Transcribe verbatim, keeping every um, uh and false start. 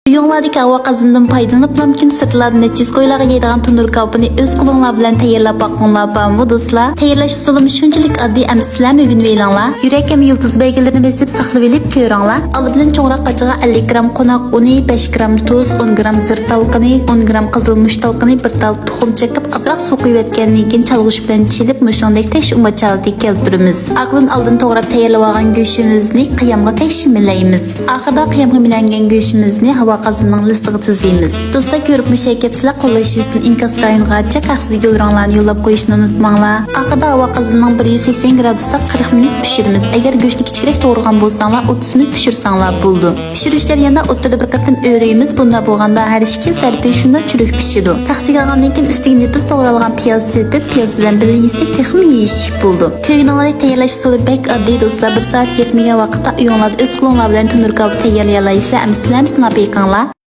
ئۆيۈڭلاردىكى ھاۋا قازىنىدىن پايدىلىنىپ، لامكىن سىرتلاردىن نەچچە يۈز كويلارغا يەيدىغان تونۇر كاۋىپىنى ئۆز قولۇڭلار بىلەن تەييارلاپ باققۇڭلار، بارمۇ دوستلار؟ تەييارلاش ئۇسۇلىمۇ شۇنچىلىك ئاددىي، ئەمما سىلەرمۇ ئۆگىنىۋېلىڭلار. يۈرەك ھەم يۇلتۇز بەيگىلىرىنى بېسىپ ساقلىۋېلىپ كۆرۈڭلار. ئالدى بىلەن چوڭراق قاچىغا ئەللىك گرام قوناق ئۇنى، بەش گرام تۇز، ئون گرام زىردالقىنى، ئون گرام قىزىل مۇچ دالقىنى، بىر تال تۇخۇم چېقىپ، ئازراق سۇ قۇيۇۋەتكەندىن كېيىن چالغۇچ بىلەن چېلىپ، مۇشۇندەك تەكشى ئۇماچ ھالىتىگە كەلتۈرىمىز. ئارقىدىن ئالدىن توغراپ تەييارلىۋالغان گۆشىمىزنى قىيامغا تەكشى مىلەيمىز. ئاخىرىدا قىيامغا مىلەنگەن گۆشىمىزنى ھاۋا قازىنىنىڭ لىستىغا تىزىمىز. دوستلار، كۆرۈپ مۇشۇ كەپسىلەر قوللاش يۈزىسىدىن ئىنكاس رايونىغا چەك ھەقسىز گۈل رەڭلەرنى يوللاپ قويۇشنى ئۇنتۇماڭلار. ئاخىرىدا ھاۋا قازىنىنىڭ بىر يۈز سەكسەن گرادۇستا قىرىق مىنۇت پىشۇرىمىز. ئەگەر گۆشنى كىچىكرەك توغرىغان بولساڭلار، ئوتتۇز مىنۇت پىشۇرساڭلار بولىدۇ. پىشۇرۇش جەريانىدا ئوتتۇرىدا بىر قېتىم ئۆرۈيمىز. بۇنداق بولغاندا ھەر ئىككىلا تەرىپى شۇنداق چۈرۈك پىشىدۇ. تەخسىگە ئالغاندىن كېيىن ئۈستىگە نېپىز توغرالغان پىياز سېپىپ، پىياز بىلەن بىللە يېسەك تېخىمۇ يېيىشلىك بولىدۇ. كۆرگىنىڭلاردەك تەييارلاش ئۇسۇلى بەك ئاددىي دوستلار. بىر سائەتكە يەتمىگەن ۋاقىتتا ئۆيۈڭلاردا ئۆز قولۇڭلار بىلەن تونۇر كاۋىپى تەييارلىيالايسىلەر. ئەمما سىلەرمۇ سىناپ بېقىڭلار.